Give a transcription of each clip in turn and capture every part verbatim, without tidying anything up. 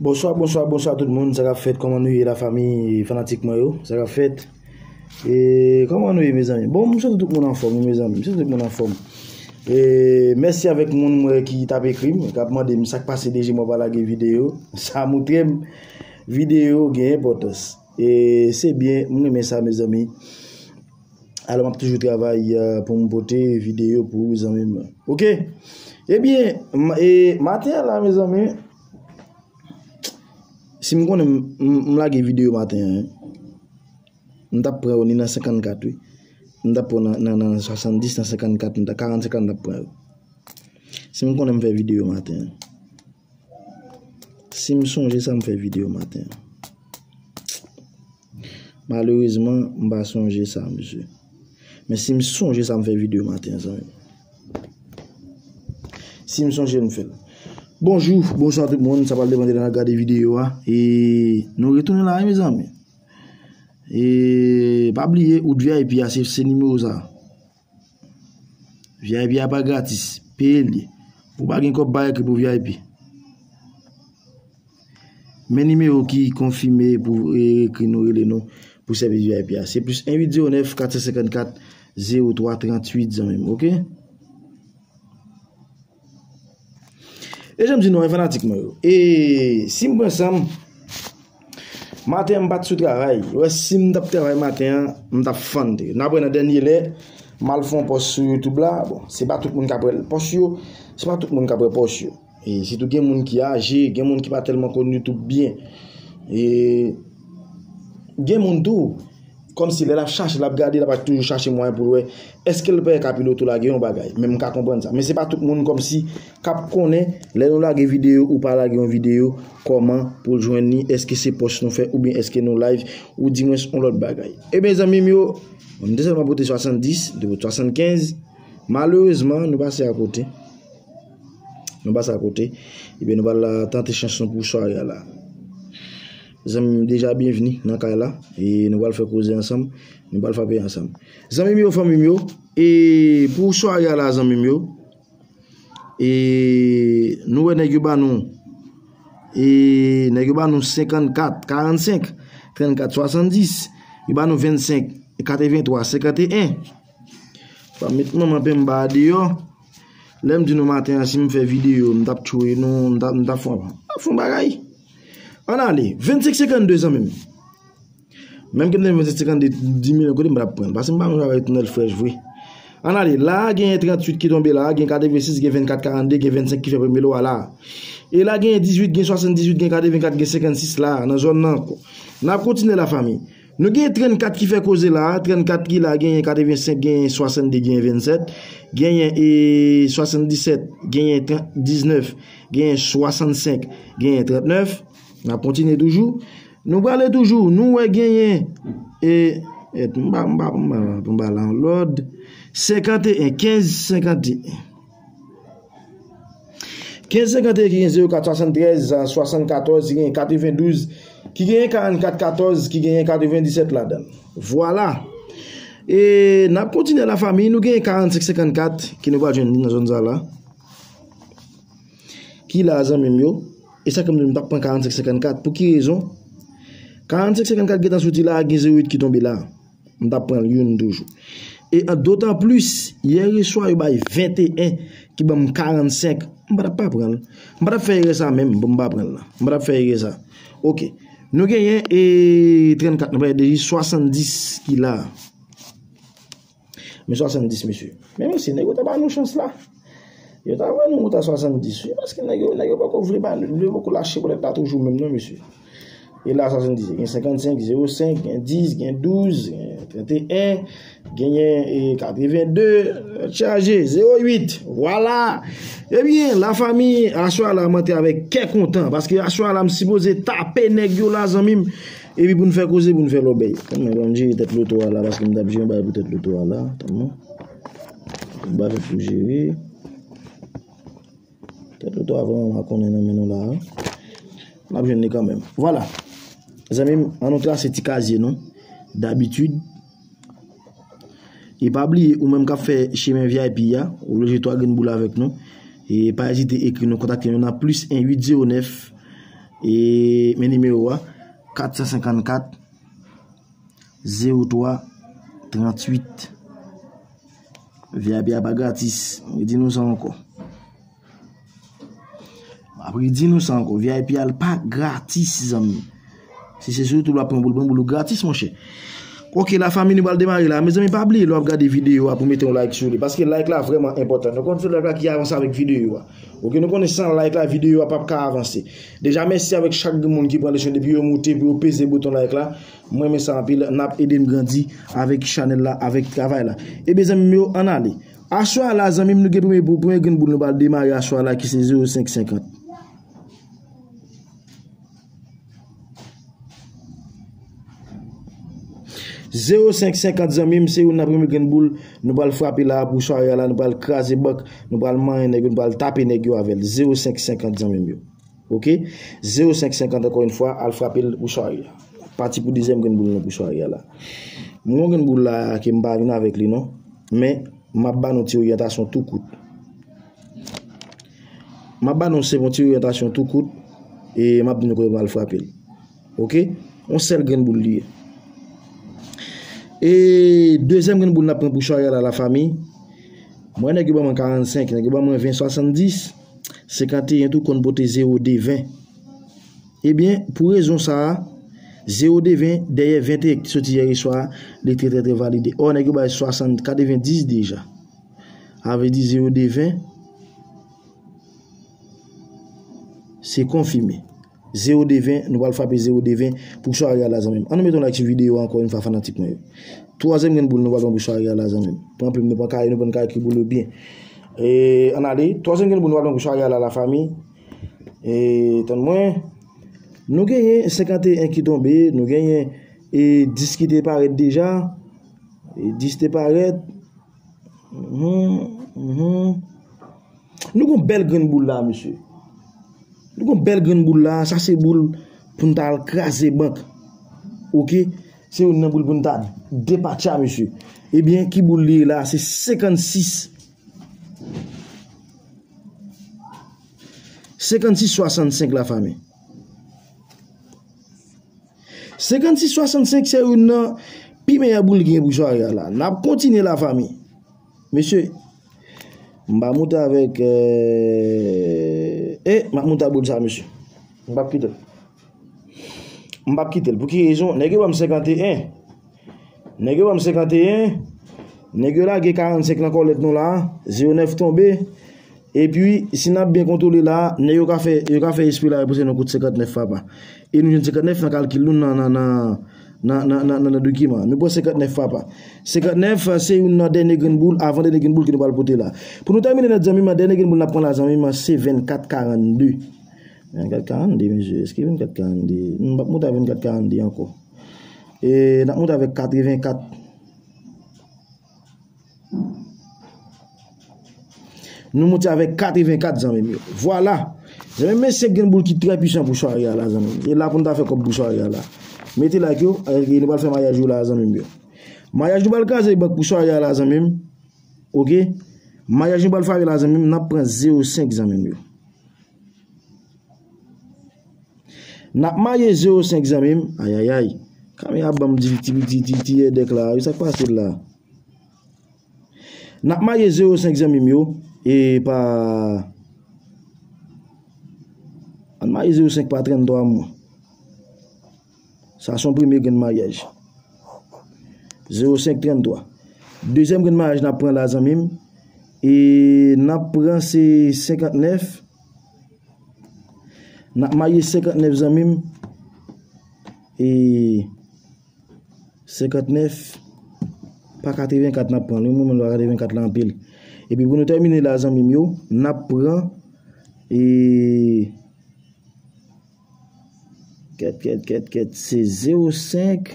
Bonswa, bonswa, bonswa tout moun. Sa k ap fèt? Kòman nou ye, lafanmi, fanatik mwen yo? Sa k ap fèt? E, kòman nou ye, mezanmi? Bon, m swete tout moun anfòm, wi, mezanmi. M swete tout moun anfòm. E, mèsi avèk moun mwen ki t ap ekri m, k ap mande m sa k pase de je mwen pa lage videyo. Sa montre m videyo gen enpòtans. E, se byen, m renmen sa, mezanmi. Alò, m ap toujou travay, eh, pou m pote videyo pou ou, zanmi m. Oke? Ebyen, m- e, maten an la, mezanmi, si m konnen m, m, m lage videyo maten an, m t ap pran yo ni nan senkannkat, wi. M t ap pran nan, nan, nan swasanndis, nan senkannkat, m t ap, karannsenk la, m t ap pran yo. Si m konnen m fè videyo maten an. Si m sonje sa, m fè videyo maten an. Malerezman, m pa sonje sa, mesye. Men si m sonje sa, m fè videyo maten an, zanmi m. Si m sonje, m fè l. Bonjou, bonswa tout moun. Sa pral depann de lè n ap gade videyo a. E nou retounen la, wi, mezanmi. E pa bliye, out V I P a, se, se nimewo sa. V I P a pa gratis. Peye l ye. Ou pa gen kòb, pa ekri pou V I P. Men nimewo ki konfime pou, e, ekri nou, rele nou pou sèvis V I P a. Se plis en uit zewo nèf kat san senkannkat zewo twa tranntuit, zanmi m, oke? E jan m di nou an, fanatik mwen yo. E si m pran san m, maten an m pa t sou travay. Wè, si m t ap travay maten an, m t ap fann. N ap wè nan dènye lè, m al fè yon pòs sou YouTube la. Bon, se pa tout moun k ap wè pòs yo, se pa tout moun k ap wè pòs yo. E sitou gen moun ki aje, gen moun ki pa tèlman konn YouTube byen. E gen moun tou, kòmsi lè l ap chache, l ap gade, l ap toujou chache mwayen pou l wè èske l pè ka pilote ou lage yon bagay. Men m ka konprann sa. Men se pa tout moun kòmsi k ap konnen lè nou lage videyo ou pa lage yon videyo, kòman pou l jwenn li, èske se pòs nou fè oubyen èske nou live, ou dimwens yon lòt bagay. Ebyen, zanmi m yo, m te sèlman pote swasanndis, m te pote swasannkenz. Malerezman, nou pase akote. Nou pase akote. Ebyen, nou pral tante chans nou pou sware a la. Zanmi m, deja byenvni nan kay la. E nou pral fè koze ansanm. Nou pral frape ansanm. Zanmi m yo, fanmi m yo. E pou sware a la, zanmi m yo. E nou wè nèg yo ba nou. E nèg yo ba nou senkannkat, karannsenk, trannkat, swasanndis. Yo ba nou vennsenk, katreventwa, senkanteyen. Pa met manman penba a deyò. Lè m di nou maten an, si m fè videyo, m t ap tchwe nou, m t ap, m t ap fè, m t ap fè yon bagay. Ann ale, vennsenk senkannde, zanmi m. Menm ke m te vennsenk senkannde, di milyon kote m pa t ap pran l. Paske m pa menm avèk Tonèl Frèch vre. Ann ale, la a genyen tranntuit ki tonbe la a, gen katrevensis, gen vennkat karannde, gen vennsenk ki fè premye lo a la a. E la genyen dizuit, gen swasanndizuit, gen katrevenkat, gen senkannsis la a, nan zòn nan ankò. N ap kontinye, lafanmi. Nou gen trannkat ki fè koze la a, trannkat ki la, genyen katrevensenk, genyen swasannde, genyen vennsèt, genyen, e, swasanndisèt, genyen tranndiznèf, genyen swasannsenk, genyen trannèf. N ap kontinye toujou. Nou prale toujou, nou wè genyen, e, et, m pa, m pa, m pa, m pa la an lòd. Senkanteyen, kenz senkanteyen. Kenz senkanteyen ki gen zewo kat swasanntrèz, swasannkatòz, ki gen katrevendouz, ki gen karannkat katòz, ki gen katrevendisèt ladan l. Vwala. E n ap kontinye, lafanmi, nou gen karannsenk senkannkat ki nou pral jwenn li nan zòn sa la. Ki la, zanmi m yo. E sa k fè m di m p ap pran karannsenk senkannkat. Pou ki rezon? Karannsenk senkannkat gentan soti la, gen zewo uit ki tonbe la. M t ap pran l youn toujou. E an dotan plis, yè reswa yo bay venteyen ki ban m karannsenk. M pa t ap pa pran l. M pa t ap fè erè sa menm pou m pa pran l la. M pa t ap fè erè sa. Oke. Nou genyen, e, trannkat, nou pral deji swasanndis ki la. Men swasanndis, mesye. Men mesye, nèg yo ta ba nou chans la. Yo ta ba nou wout a swasanndis, wi, paske nèg yo, nèg yo poko vle ba, vle poko lache pòlèt la toujou menm non, mesye. E la, swasanndis, gen senkannsenk, zewo senk, gen dis, gen douz, gen trannteyen, genyen, e, katrevende, chaje, zewo uit, vwala. Ebyen, lafanmi, aswè a la, m antre avèk kè kontan, paske aswè a la, m sipoze tape nèg yo la, zanmi m. Epi pou n fè koze, pou n fè lòbèy. Mwen, ban m jere tèt loto a la, paske m t ap jere yon bagay pou tèt loto a la. Tann non. M pa fèt pou jere. Tèt loto a vrèman pa konnen nan men nou la. N ap jwenn li kanmenm. Vwala. Zanmi m, an nou trase ti kazye nou. Dabitid. E pa bliye, ou menm k ap fè chemen V I P a, ou vle jwe twa grenn boul avèk nou. E pa ezite ekri nou, kontakte nou nan plis en uit zewo nèf, E men nimewo a, kat san senkannkat, zewo twa, tranntuit. V I P a pa gratis. M redi nou sa ankò. M ap redi nou sa ankò. V I P a l pa gratis, zanmi. Si se sou YouTube w ap pran boul, pran boul ou gratis, monchè. Ok, la fami, nou pral demare la. Mezanmi, pa bliye lè w ap gade videyo a pou mete yon like sou li. Paske like la vrèman enpòtan. Nou konn se like la ki avanse avèk videyo a. Ok, nou konnen san like la, videyo a p ap ka avanse. Deja, mèsi avèk chak moun ki pran le swen depi yo moute pou yo peze bouton like la. Mwen renmen sa anpil. N ap ede m grandi avèk chanèl la, avèk travay la. Ebyen, zanmi m yo, ann ale. Aswè a la, zanmi m, nou gen premye boul, premye grenn boul nou pral demare aswè a la ki se zewo senk senkant. Zewo senk senkant, zanmi m, se youn nan premye grenn boul nou pral frape la pou sware a la, nou pral kraze bank, nou pral manyen nèg yo, nou pral tape nèg yo avè l. Zewo senk senkant, zanmi m yo. Ok? Zewo senk senkant, ankò yon fwa, al frape l pou sware a. Pati pou dezyèm grenn boul nou pou sware a la. M gen yon grenn boul la ke m pa vin avèk li non. Men, m ap ba nou ti oryantasyon tou kout. M ap ba nou se yon ti oryantasyon tou kout. E m ap di nou kote m al frape l. Ok? Yon sèl grenn boul li ye. E dezyèm grenn boul n ap pran pou sware a la, la fami. Mwen, nèg yo ban mwen karannsenk, nèg yo ban mwen ven swasanndis, senkanteyen tou konn pote zewo de ven. Ebyen, pou rezon sa a, zewo de ven dèyè venteyen ki soti yè swa a, li trè, trè, trè valide. Ò, nèg yo bay swasann, katrevendis deja. Sa vle di zewo de ven, se konfime. Zewo de ven, nou pral frape zewo de ven pou sware a la, zanmi m. Ann nou mete yon like sou videyo a ankò yon fwa, fanatik mwen yo. Twazyèm grenn boul nou pral pran pou sware a la, zanmi m. Pran plim nou, pran kaye nou, pran kaye, ekri boul yo byen. E, ann ale. Twazyèm grenn boul nou pral pran pou sware a la, la fami. E, tann mwen. Nou genyen senkanteyen ki tonbe, nou genyen, e, dis ki te parèt deja. E, dis te parèt. Mhm, mhm. Nou gon bèl grenn boul la, mesye. Nou gon bèl grenn boul la, sa se boul pou n ta al kraze bank. Ok? Se youn nan boul pou n ta depatcha, mesye. Ebyen, ki boul li ye la? Se senkannsis. Senkannsis swasannsenk, la fami. Senkannsis swasannsenk se youn nan pi meyè boul gen pou sware a la. N ap kontinye, la fami. Mesye, m pa moute avèk, euh, eh, m ap moute ak boul sa, mesye. M p ap kite l. M p ap kite l. Pou ki rezon? Nèg yo ban m senkanteyen. Nèg yo ban m senkanteyen. Nèg yo lage karannsenk nan kòlèt nou la. Zewo nèf tonbe. Epi, si n ap byen kontwole la, nèg yo ka fè, yo ka fè espre la, yo pote nou kout senkantnèf, papa. E nou jwenn senkantnèf nan kalkil nou nan, nan, nan dokiman. Nou pran senkantnèf, papa. Senkantnèf, se youn nan dènye grenn boul, avan dènye grenn boul ke nou pral pote la. Pou nou tèmine nèt, zanmi m, dènye grenn boul n ap pran la, zanmi m, se vennkat karannde. Vennkat karannde, mesye. Èske vennkat karannde? M p ap monte a vennkat karannde ankò. E n ap monte avèk katrevenkat. Nou monte avèk katrevenkat, zanmi m yo. Vwala. Zanmi m, men senk grenn boul ki trè pwisan pou sware a la, zanmi m. E la pou n ta fè kòb pou sware a la. Mete like yo, e nou pral fè mayaj yo la, zanmi m yo. Mayaj nou pral kraze bank pou sware a la, zanmi m. Ok? Mayaj nou pral frape la, zanmi m, n ap pran zewo senk, zanmi m yo. N ap maye zewo senk, zanmi m. Ayayay. Kamera ban m ti, ti, ti, ti, ti èdèk la. Sa k pase la? N ap maye zewo senk, zanmi m yo. E pa, ann maye zewo senk pa tranntwa mwa. Sa se yon premye grenn mayaj. Zewo senk tranntwa. Dezyèm grenn mayaj n ap pran la, zanmi m. E n ap pran se senkantnèf. N ap maye senkantnèf, zanmi m. E senkantnèf, pa katrevenkat n ap pran li. Mwen menm, lwa katrevenkat la anpil. Epi pou nou tèmine la, zanmi m yo, n ap pran, e, kèt, kèt, kèt, kèt, se zewo senk.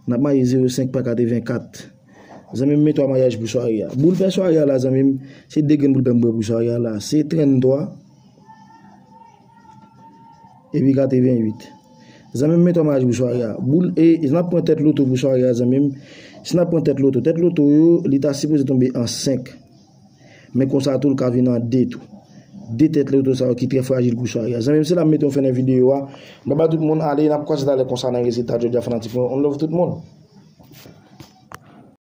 N ap maye zewo senk pa katrevenkat. Zanmi m, men twa mayaj pou sware a. Boul fè sware a la, zanmi m, se de grenn boul pè m pran pou sware a la. Se tranntwa epi katrevenuit. Zanmi m, men twa mayaj pou sware a. Boul, e, e n ap pran tèt loto pou sware a, zanmi m. Si n ap pran tèt loto, tèt loto yo, li ta sipoze tonbe an senk. Men konsa tou, l ka vin an de tou. de tèt loto sa yo ki trè frajil pou sware a. Zanmi m, se la m mete yon fen nan videyo a. Baba tout moun, ale, n ap kwaze talè konsa nan rezilta jodi a, fanatik mwen. On love tout moun.